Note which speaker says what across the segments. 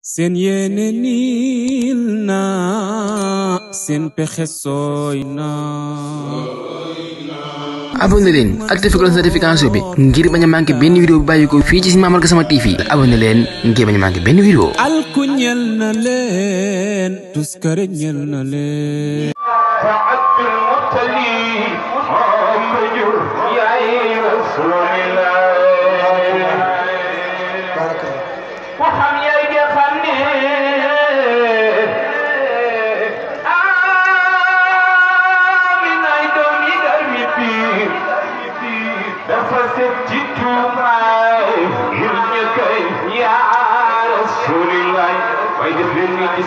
Speaker 1: Sen yéene niil na sen pexe sooy na.
Speaker 2: abonné leen activé cloche notification bi ngir bañ a manqué benn vidéo bu bàyyi ko fii ci Mame Marga Sama TV. abonné leen ngir bañ a manqué benn vidéo.
Speaker 1: alku ñel na leen tuskare ñel na leen.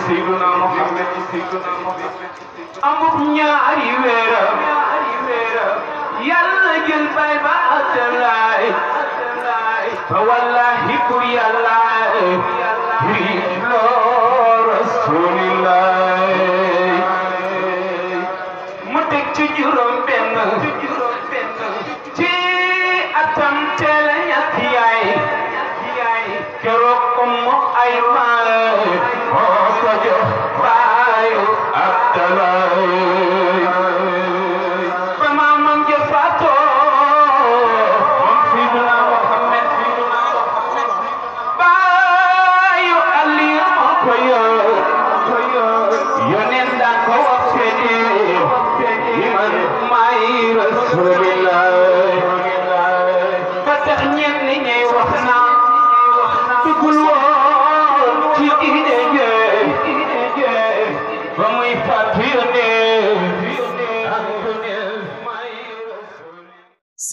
Speaker 3: Sayyiduna Muhammad amuk ñaari weera yàlla jël bay ba atalaay fa wallahi ku yàlla loo Rasulillah mu teg ci juróom benn ci atam teel ñett yaay keroog ko mo ay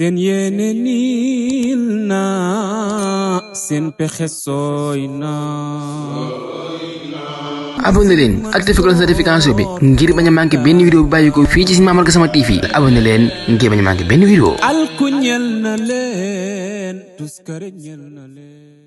Speaker 1: Sen yéene niil na sen pexe sooy na.
Speaker 2: abonné leen activé cloche notification bi ngir bañ a manqué benn vidéo bu bàyyi ko fii ci Mame Marga Sama TV. abonné leen ngir bañ a manqué benn vidéo.
Speaker 1: alku ñel na leen tuskare ñel na leen.